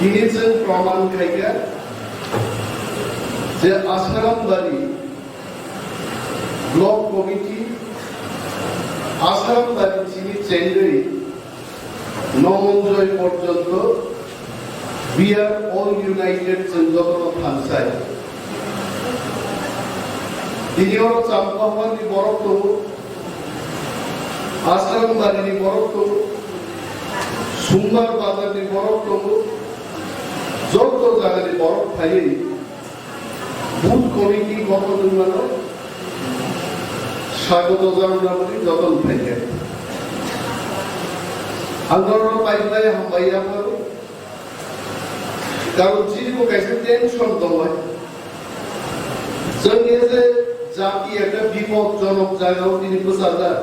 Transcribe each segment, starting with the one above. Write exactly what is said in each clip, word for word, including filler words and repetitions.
Tini chwng proman khaikha je Asarambari Block Committee, Asarambari chini chengwi Nomonjoy porjonto, we are all united, chwng jotono thansai. Tini oro Champahani borok tongo, Asarambari ni borok tongo, Sumbar Bazar ni borok tongo, joto jaga ni borok phaiwi Booth committee gotho wngmano swagoto janamani jotono phaikha. Ang norokno painai hambai yapharo. Karon chini bo kaisa tension tongo. Chwng je jati ekta bipodjonok jagao tini bwchajak.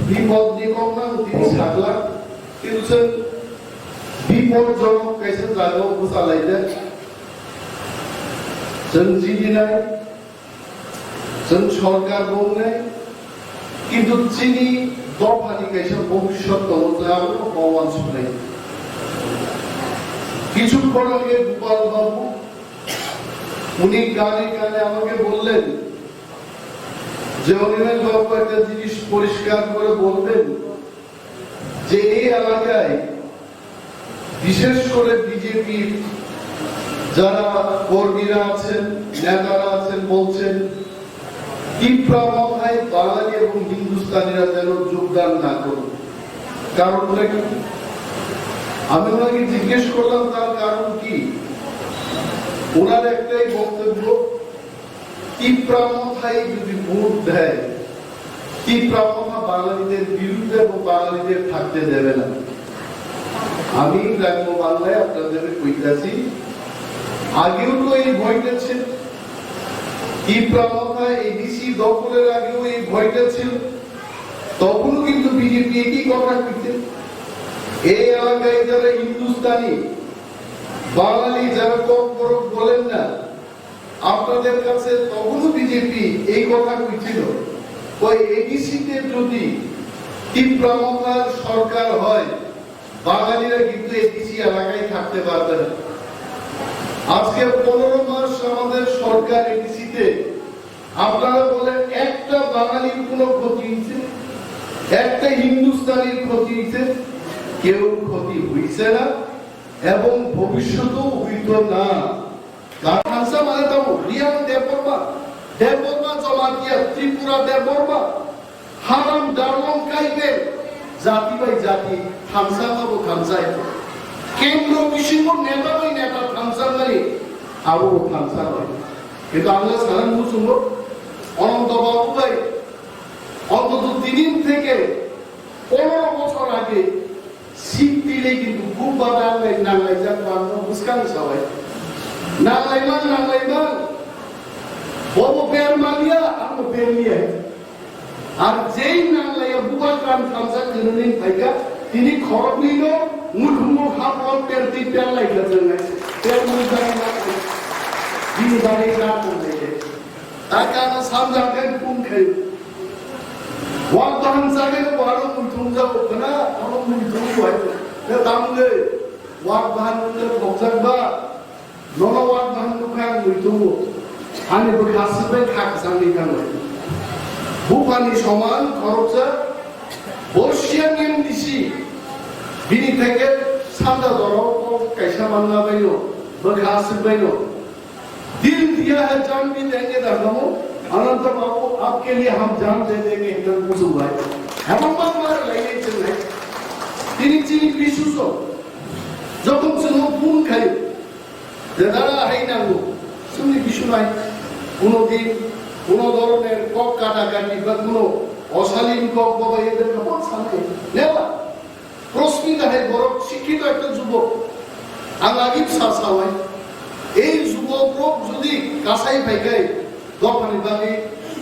Bipodni kokno tini saglak. Kintu chwng bipodjonok kaisa jagao bwchalaijak. Chwng jidinai, chwng sorkar bo wngnai, kintu chini dophani kaisa bhobishyot tongo, chwng abono kowan suknai. Kichukkon age Gopal Babu, উনি কানে কানে আমাকে বললেন যে অনিমেষ বাবু একটা জিনিস পরিষ্কার করে বলবেন যে এই এলাকায় বিশেষ করে বিজেপির যারা কর্মীরা আছেন, নেতারা আছেন বলছেন, তিপ্রা মথায় বাঙালি এবং হিন্দুস্তানিরা যেন যোগদান না করুন। কারণটা কি? আমি ওনাকে জিজ্ঞেস করলাম তার কারণ কি। ওনার একটাই বক্তব্য, তিপ্রা মথায় যদি ভোট দেয়, তিপ্রা মথা বাঙালিদের বিরুদ্ধে এবং বাঙালিদের থাকতে দেবে না। আমি রাখবো বাংলায় আপনাদের কইতাছি, আগেও তো এই ভয়টা ছিল, তিপ্রা মথা এডিসি দখলের আগেও এই ভয়টা ছিল, তখনও কিন্তু বিজেপি একই কথা কইছে। এই এলাকায় যারা হিন্দুস্তানি, বাঙালি যারা ককবরক বলেন না, আপনাদের কাছে তখনও বিজেপি এই কথা কইছিল, ওই এডিসিতে যদি তিপ্রা মথার সরকার হয়, বাঙালিরা কিন্তু এডিসি এলাকায় থাকতে পারবে না। আজকে পনেরো মাস আমাদের সরকার এডিসিতে, আপনারা বলেন একটা বাঙালির কোনো ক্ষতি হয়েছে? একটা হিন্দুস্তানির ক্ষতি হয়েছে? কেউ ক্ষতি হইছে না এবং ভবিষ্যতেও হইতো না। Karon thansa mane tamo, Reang Debbarma, Debbarma Jamatia, Tripura Debbarma, Haram Darlong Kaibe, jati bai jati, thansa tamo thansa. Kendro bisingo neta bai neta thansa mani, abo thansa bai. Kintu ang sanan muchungo, Ananto Babu bai, অন্তত তিন দিন থেকে পনেরো বছর আগে সিট দিলে কিন্তু খুব বাধা নাই, নাংলাইজাক বান্ধব বুঝকান সবাই। নাংলাইমান, নাংলাইমান। বব বের মালিয়া, আমি বের নিয়ে। আর যেই নাংলাইয়া বুবা কান খামসা কিনুনিন থাইকা, তিনি খরক নিল, মুঠ মুখ হাফ অন পের তিন পের লাইকা জেনে। পের মুখ জানি না। দিন বাড়ি রাত হয়ে গেছে। Taka na samjak khe phone khai. Wak bahan jagwi bo aro muitung jago khna, aro muitung bai. Te tamle wak bahan nungkhe khokjak ba, nono wak bahan nukha muitungo. Ani bwkha swbai kha kwchangni thango. Buphani soman khoroksa, bo siya M D C. Bini theke sanda doro kaisa manna baino, bwkha swbaino. दिल दिया है जान भी देंगे धर्मो, अनंत बाबू आपके लिए हम जान दे देंगे, एकदम कुछ हुआ है। Emon bangma lainai chwngnai. Tini chini biswso. Jokhon chwngno phone khaio. Je dara hai nango. Chwngni biswmai. Kuno din, kuno dhoroner kok katakati ba kuno osalin kok babai ede kapon sanai. Never. Prosmita hai borok sikkito ekta jubok. Ang agi bwsa sawai. Ei jubok rok jodi kasai phai khai, dophani bagwi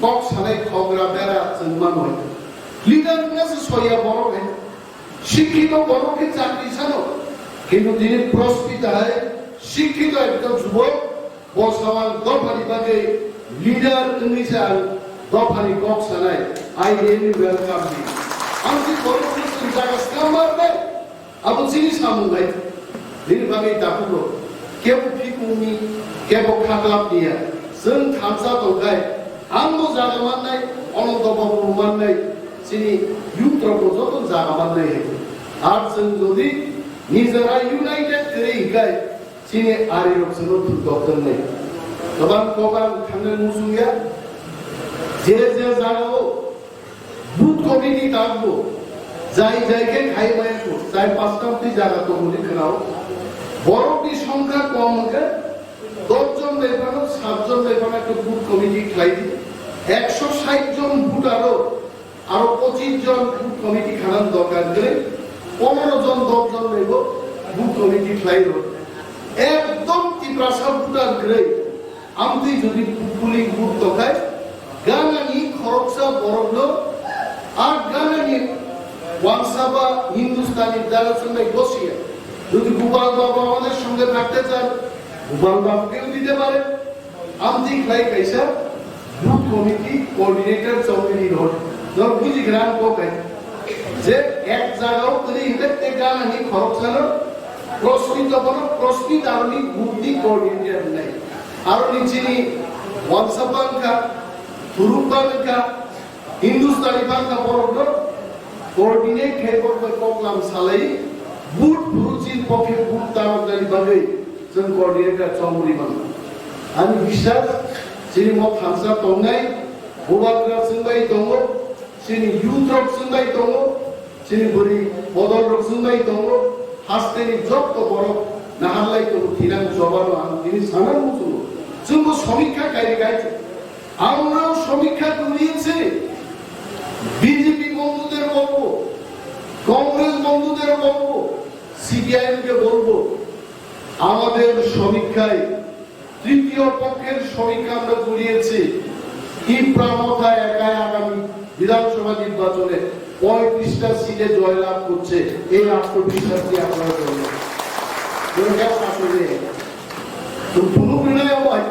kok sanai khogra bera chwng manoi. Leader wngna se soya borok hai. Sikkito borok khe chakri sano. Kintu tini prosmita hai sikkito ekta jubok. Bo samang dophani bagwi leader wngwi se ang dophani kok sanai. I really welcome him. Ang si borok ni sini jaga slambar de. Abo chini samung hai. Nini bagwi takhuk rok. Kebo phikungni, kebo khaklap niya. Chwng thansa tongkhai, ang bo jaga mannai, Ananto Babu bo mannai, chini youth rok bo joto jaga mannai hai. Ar chwng jodi nijera united kwrwi hinkhe, chini ari rok chwngno thwk dok tongnai. Kwbang kok ang thangnai muchungya, je je jagao booth committee tangbo, jai jai khe khai maya kho, jai pastamti jaga tongmani khwnao. Borokni songkha kom hwnkhe, dosh jon bai phano, sat jon bai phano ekta booth committee khlai di. Ekso sait jon voter o aro pochis jon booth committee khanani dorkar kwrwi, pondro jon, dosh jon bai bo booth committee khlai rw. Ekdom Tiprasa voter kwrwi. Amtwi jodi polling booth tongkhai, ganani khoroksa borokno, a ganani wansa ba Hindustani dara chumbai gosiya. Jodi Gopal Babu amader songe thakte chan, Gopal Babukeও দিতে পারে। Amtwi khlai kaisa booth committee coordinator chongwi rw. Nor buji gra ang kok hai. Je ek jagao kwrwi hinkhe te ganani khoroksano prosmito bono prosmit aroni booth ni coordinator wngnai. Aro ni chini wansa bangkha, thuruk bangkha, Hindustani bangkha borokno coordinate khai borok bai koklam salai, booth phuru chini pokhe booth taroknani bagwi chwng coordinator chongwi mano. Ani biswas chini mo thansa tongnai, bubagra chwng bai tongo, chini youth rok chwng bai tongo, chini bwrwi bodol rok chwng bai tongo, hasteni jotto borok naharlai tongo, thinang chobano ang tini sana muchungo. Chwngbo somikha kairi kaisa. আমরাও সমীক্ষা করিয়েছি, বিজেপি বন্ধুদের বলবো, কংগ্রেস বন্ধুদের বলবো, সিপিআইএম কে বলবো, আমাদের সমীক্ষায় তৃতীয় পক্ষের সমীক্ষা আমরা করিয়েছি। তিপ্রা মথা একাই আগামী বিধানসভা নির্বাচনে পঁয়ত্রিশটা সিটে জয়লাভ করছে, এই আত্মবিশ্বাস দিয়ে আপনারা বলুন। Tunung rinai abo hai.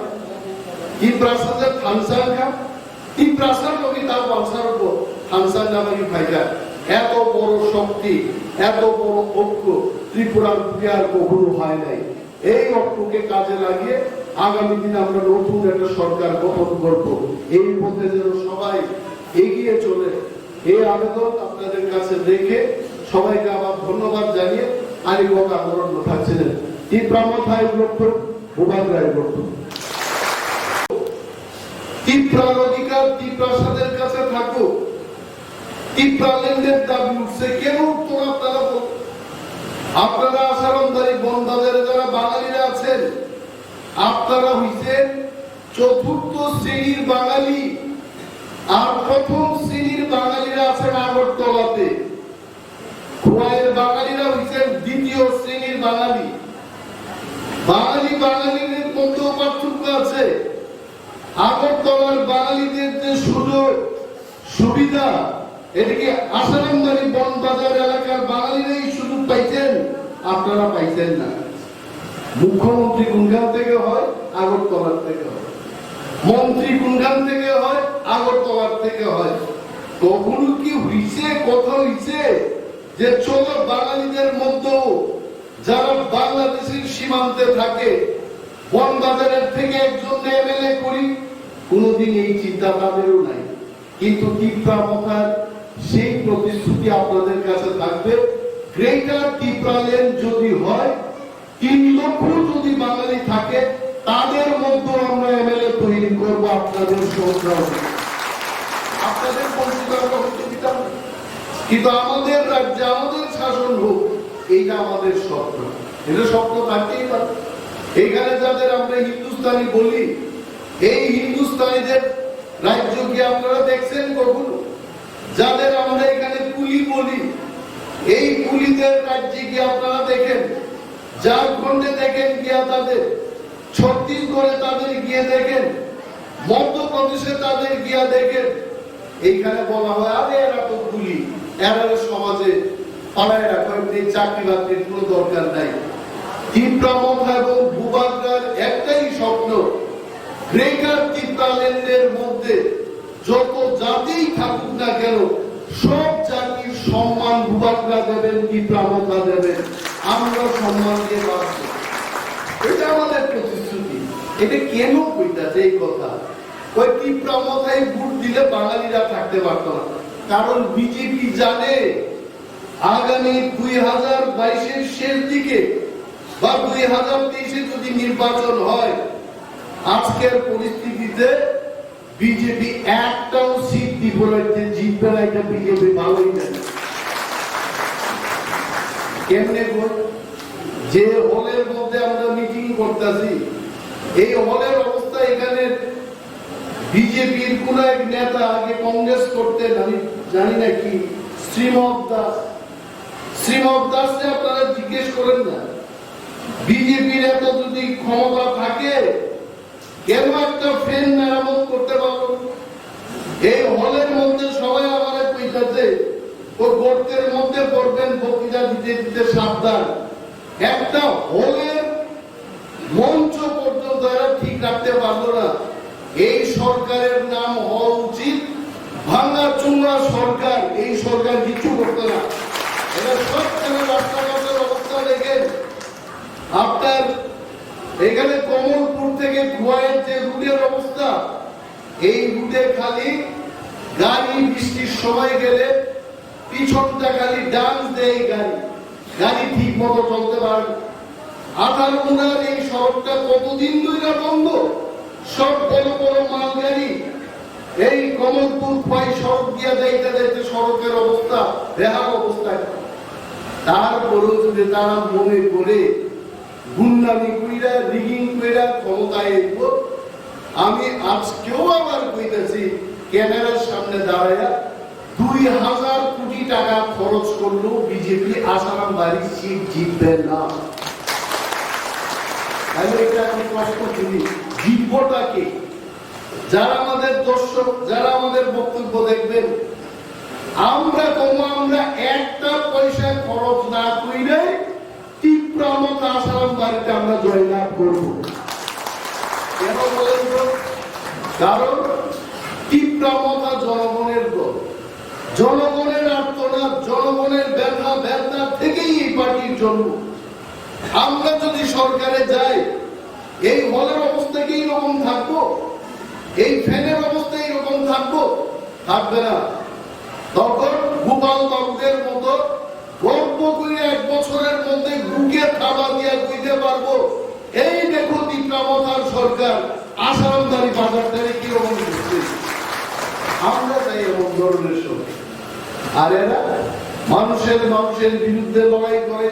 Tiprasa je thansa wngkha, Tiprasa logi ta bangsa rokbo thansa nabagwi phaikha. এত বড় শক্তি, এত বড় ঐক্য ত্রিপুরার বুকে আর কখনো হয় নাই। এই ঐক্যকে কাজে লাগিয়ে আগামী দিনে আমরা নতুন একটা সরকার গঠন করব। এই পথে যেন সবাই এগিয়ে চলে। এই আবেদন আপনাদের কাছে রেখে সবাইকে আবার ধন্যবাদ জানিয়ে আরেক বক্তা আন্দোলন থাকছিলেন। তিপ্রা মথায় লক্ষ্য, ভূপেন রায় লক্ষ্য। তিপ্রার অধিকার তিপ্রাসাদের কাছে থাকুক। তিপ্রাল্যান্ডের দাবি উঠছে, কেন উঠতো না আপনারা বলুন? আপনারা আশারামবাড়ি বনবাজারে যারা বাঙালিরা আছেন, আপনারা হইছেন চতুর্থ শ্রেণীর বাঙালি, আর প্রথম শ্রেণীর বাঙালিরা আছেন আগরতলাতে। খোয়াইয়ের বাঙালিরা হইছেন দ্বিতীয় শ্রেণীর বাঙালি। বাঙালি বাঙালির মধ্যেও পার্থক্য আছে। আগরতলার বাঙালিদের যে সুযোগ সুবিধা, এটা কি আশারামবাড়ি বনবাজার এলাকার বাঙালিরাই সুযোগ পাইছেন? আপনারা পাইছেন না। মুখ্যমন্ত্রী কোনখান থেকে হয়? আগরতলার থেকে হয়। মন্ত্রী কোনখান থেকে হয়? আগরতলার থেকে হয়। কখনো কি হইছে, কথা হইছে যে চলো বাঙালিদের মধ্যেও যারা বাংলাদেশের সীমান্তে থাকে, বনবাজারের থেকে একজন এমএলএ করি? কোনোদিন এই চিন্তা তাদেরও নাই। কিন্তু তিপ্রা মথার সেই প্রতিশ্রুতি আপনাদের কাছে থাকবে। গ্রেটার তিপ্রাল্যান্ড যদি হয়, তিন লক্ষ যদি বাঙালি থাকে, তাদের মধ্যেও আমরা এমএলএ তৈরি করব আপনাদের সহযোগিতা, আপনাদের বঞ্চিত আমরা হতে দিতাম না। কিন্তু আমাদের রাজ্যে আমাদের শাসন হোক, এইটা আমাদের স্বপ্ন। এটা স্বপ্ন থাকতেই পারে। এখানে যাদের আমরা হিন্দুস্তানি বলি, এই হিন্দুস্তানিদের রাজ্য কি আপনারা দেখছেন কখনো? যাদের আমরা এখানে কুলি বলি, এই কুলিদের রাজ্যে কি আপনারা দেখেন? ঝাড়খণ্ডে দেখেন গিয়া তাদের, ছত্তিশগড়ে তাদের গিয়ে দেখেন, মধ্যপ্রদেশে তাদের গিয়া দেখেন। এইখানে বলা হয়, "আরে এরা তো কুলি, এরা সমাজে পাড়ায় রাখো, এমনি চাকরি বাকরির কোনো দরকার নাই।" তিপ্রা মথা এবং বুবাগ্রার একটাই স্বপ্ন, গ্রেটার তিপ্রাল্যান্ডের মধ্যে যত জাতিই থাকুক না কেন, সব জাতির সম্মান বুবাকরা দেবেন, টিপ্রা মথা দেবেন, আমরা সম্মান দিয়ে বাঁচব। এটা আমাদের প্রতিশ্রুতি। এটা কেন কইতাছে এই কথা? ওই টিপ্রা মথায় ভোট দিলে বাঙালিরা থাকতে পারতো না, কারণ বিজেপি জানে আগামী দুই হাজার বাইশের শেষ দিকে বা দুই হাজার তেইশে যদি নির্বাচন হয়, আজকের পরিস্থিতিতে বিজেপি একটাও সিট বিপরীতে জিতবে না, এটা বিজেপি ভালোই জানে। কেমনে গো? যে হলের মধ্যে আমরা মিটিং করতেছি, এই হলের অবস্থা এখানে বিজেপির কোন এক নেতা আগে কংগ্রেস করতেন, আমি জানি না কি, শ্রীমত দাস, শ্রীমত দাসকে আপনারা জিজ্ঞেস করেন না। বিজেপির এত যদি ক্ষমতা থাকে, কেন একটা ফ্যান মেরামত করতে পারলো না? এই হলের মধ্যে সবাই আমারে কইতাছে, "ও গর্তের মধ্যে পড়বেন, বক্তৃতা দিতে দিতে সাবধান।" একটা হলের মঞ্চ পর্যন্ত এরা ঠিক রাখতে পারলো না। এই সরকারের নাম হওয়া উচিত ভাঙা চুঙ্গা সরকার। এই সরকার কিচ্ছু করতো না। এরা সব কেন রাস্তাঘাটের অবস্থা দেখেন, আপনার এখানে কমলপুর থেকে খোয়াইয়ের যে রুটের অবস্থা, এই রুটে খালি গাড়ি বৃষ্টির সময় গেলে পিছনটা খালি ডান্স দেয় গাড়ি, গাড়ি ঠিক মতো চলতে পারে না। আঠারো মুড়ার এই সড়কটা কতদিন ধরে বন্ধ, সব বড় বড় মালগাড়ি এই কমলপুর খোয়াই সড়ক দিয়া যাইতে যাইতে সড়কের অবস্থা, বেহাল অবস্থা। তারপরেও যদি তারা মনে করে গুন্ডামি কইরা, রিগিং কইরা ক্ষমতায় আইব। আমি আজকেও আবার কইতাছি, ক্যামেরার সামনে দাঁড়াইয়া দুই হাজার কোটি টাকা খরচ করলো বিজেপি, আসারাম বাড়ি সিট জিতবে না। তাহলে এটা এখন প্রশ্ন করি, জিতবটা কে? যারা আমাদের দর্শক, যারা আমাদের বক্তব্য দেখবেন, আমরা কম, আমরা একটা পয়সা খরচ না কইরে টিপ্রা মথা আসারাম বাড়িতে আমরা জয়লাভ করব। কেন বলেন তো? কারণ টিপ্রা মথা জনগণের দল, জনগণের আর্তনাদ, জনগণের ব্যথা বেদনা থেকেই এই পার্টির জন্ম। আমরা যদি সরকারে যাই, এই হলের অবস্থা কি এইরকম থাকবো? এই ফ্যানের অবস্থা এইরকম থাকবো? থাকবে না। তখন গোপাল বাবুদের মতো গর্ব করে এক বছরের মধ্যে বুকে থাবা দিয়ে কইতে পারবো, "এই দেখো টিপ্রা মথার সরকার আসারাম বাড়ি বাজার থেকে কিরকম ঘুরছে।" আমরা চাই এমন ধরনের সরকার। আর এরা মানুষের মানুষের বিরুদ্ধে লড়াই করে,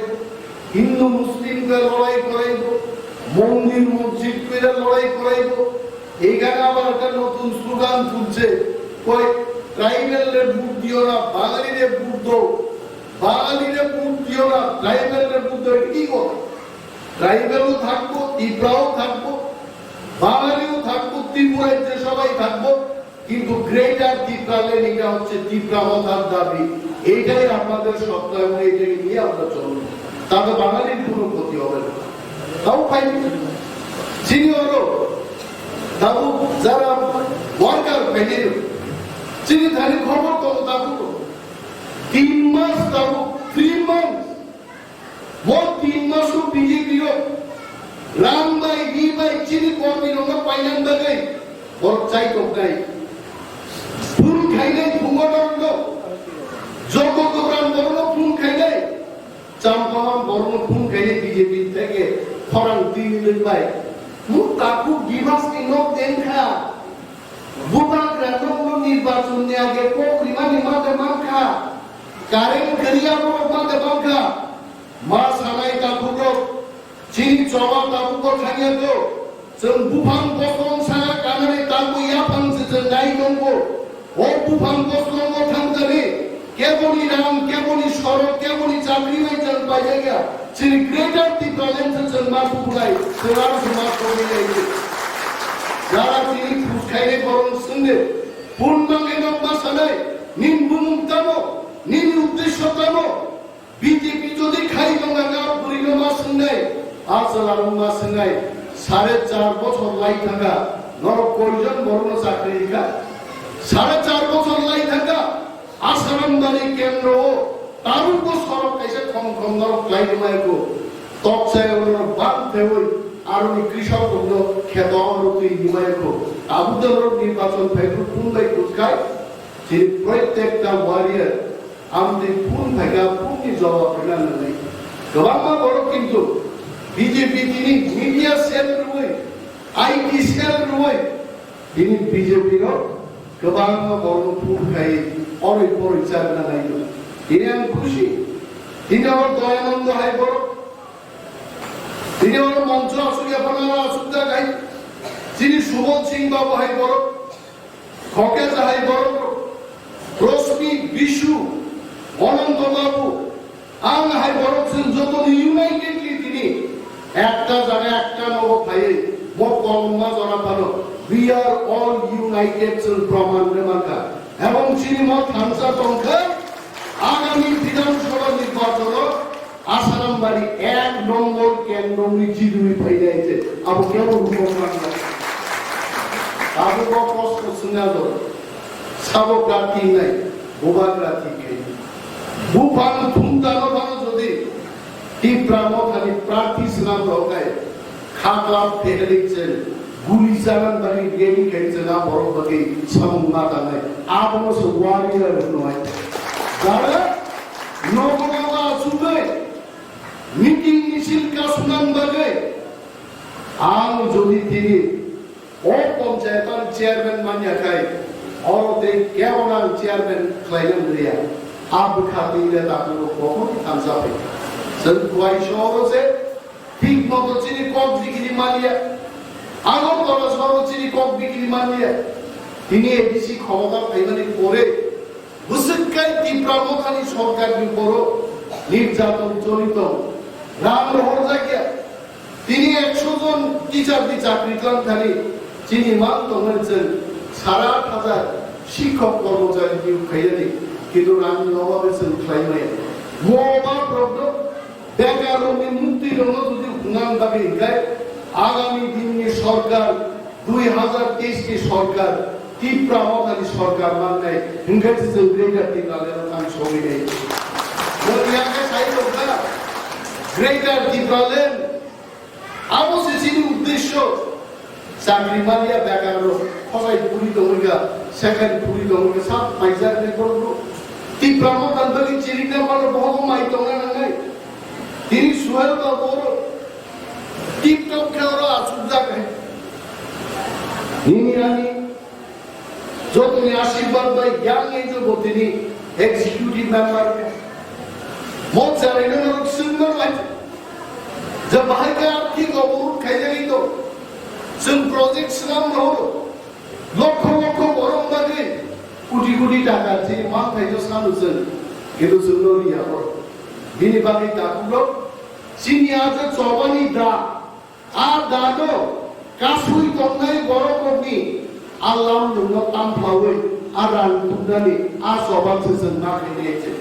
হিন্দু মুসলিম করে লড়াই করাইব, মন্দির মসজিদ করে লড়াই করাইব। এইখানে আবার একটা নতুন স্লোগান তুলছে, কয়, "ট্রাইবেলরে ভোট দিও না, বাঙালিরে ভোট দাও, বাঙালিরে ভোট দিও না, ট্রাইবেলরে ভোট দাও।" এটা কি কথা? ট্রাইবেলও থাকবো, তিপ্রাও থাকবো, বাঙালিও থাকবো, ত্রিপুরায় যে সবাই থাকবো, কিন্তু গ্রেটার টিপ্রাল্যান্ড এটা হচ্ছে টিপ্রা মথার দাবি, এইটাই আপনাদের স্বপ্ন এবং এইটাকে নিয়ে আমরা চলব। তাতে বাঙালির কোনো ক্ষতি হবে না। তাও খাইনি চিনি হলো, তাও যারা ওয়ার্কার খাইনি চিনি ধানি খবর তো তাবু তো তিন মাস তাবু three month Mo tin maso B J P rok rang bai, ri bai, chini kormi rok no painani bagwi borok chai tongnai. Phone khainai phungo rok no, joto dogan borok no phone khainai, champaham borok no phone khainai B J P theke khorang twi milwi bai. Mo takhuk Dimas ni nok den kha, bubagra nok no nirbachon ni age kok rimani ma de man kha, current kwrwi abo rok ma de man kha. Ma sanai takhuk rok, chini choba tabukbo thangya kho. Chwng buphang bosong saka kanani tangbo yaphang se chwng nai tongbo. O buphang bosongo thangkani keboni rang, keboni sorok, keboni chakri bai chwng paijak ya. Chini greater Tipraland se chwng ma tukulai, chwng aro se ma tongwi lai. Jara chini phuskhaini borok swngde, pun bangeno ma sanai, nini bumung tamo, nini uddesho tamo? B J P jodi khai tongkha, bwrwino ma swngnai, a chwla rok ma swngnai, sare char bochor lai thangkha, norok koijon borokno chakri rikha? Sare char bochor lai thangkha, Asarambari kendro o tabukbo sorok kaisa khom khom norok khlai rwmai kho. Tokchai o norok bang thewi aroni krisok rokno kheto norok twi rwmai kho. Tabuk norok nirbachon phai phuru phun bai kuchkai. Chini protekta warrior amtwi phun phaikha, phunni jawab rwna nangnai. Kwbangma borok kintu B J P tini media cell rwui, I T cell rwui, tini B J P rok kwbangma borokno phun khai oroi poroi charwna nai. Tini ang khusi. Tini oro Doyanando hai borok, tini oro moncho asuk yaphano asuk jak hai. Chini Subodh Singh babu hai borok, Khoke jahai borok, Rosmi, Bishu, Ononto Babu, ang hai borok chwng joto unitedly tini ekta jaga ekta nogo phaiwi bo kolma jora phano we are all united chwng proman rwmangkha. Ebong chini mo thansa tongkha agami Bidhan Sabha nirbachon o Asarambari ek nombor kendroni jidui phainai je abo kebo rukok nangya. Abo bo kosto swnga do. Sabo prarthi nai, boba prarthi khai. Buphang thumtano phano jodi Tipra Mothani prarthi swnam rok khai, khakla phekhalik chen, guli chanan bagwi ready khai chen a borok bagwi samung ma tangnai. Abono se warrior hwnwi. Jara nogo nogo achugwi meeting misil kasumnani bagwi ang jodi tini o panchayat ni chairman manya khai oro tei kebo ang chairman khlaina nangya. A bwkha twi le tabuk bo kokno thansa phai. Chwng Khowai sohoro se thik moto chini kok bikiri manya. Agartala sohoro chini kok bikiri manya. Tini A D C khomota phaimani pore Bwswk kai Tipra Mothani sorkarni borok nirjaton choli tong, rang rohorjakya. Tini ekso jon teacher ni chakri tlang thani chini mang tongmani chwng sara aat hajar shikhok kormochari niyog khaiyani, kintu rangni obabe chwng khlai maya. Mo obab rokno Bekar rokni mukti rokno jodi hwnang bagwi hwnkhe agami dinni sorkar dui hazar teis ni sorkar Tipra Mothani sorkar mannai hwnkhe se chwng Greater Tipraland o thang sogwi nai. Bo yakhe sai tongkha Greater Tipraland abo se chini uddesyo. Chakri manya bekar rok, khosai puri tongwi kha, sekhari puri tongwi kha, sak paijak ni borok rok. Tipra Motha ni bagwi chirikna mano bohogo mai tongna nangnai. Tini Suhel ba borok tip top khe oro achukjak hai. Nini ani jotoni ashirbad bai yang ei jo bo tini executive member khe. Mo chari no norok sungma mai. Je bahai khe arthik oborot khaijagwi tong. Chwng project swnam rohoro. Lokho lokho borok bagwi koti koti taka chini manthai no sanu chwng. Kintu chwng no riya borok. Bini bagwi takhuk rok chini a je chobani da, a da no kasui tongnai borok rokni a lam nungno tamphaui a rang tubnani a choba se chwng ma khainai chwng.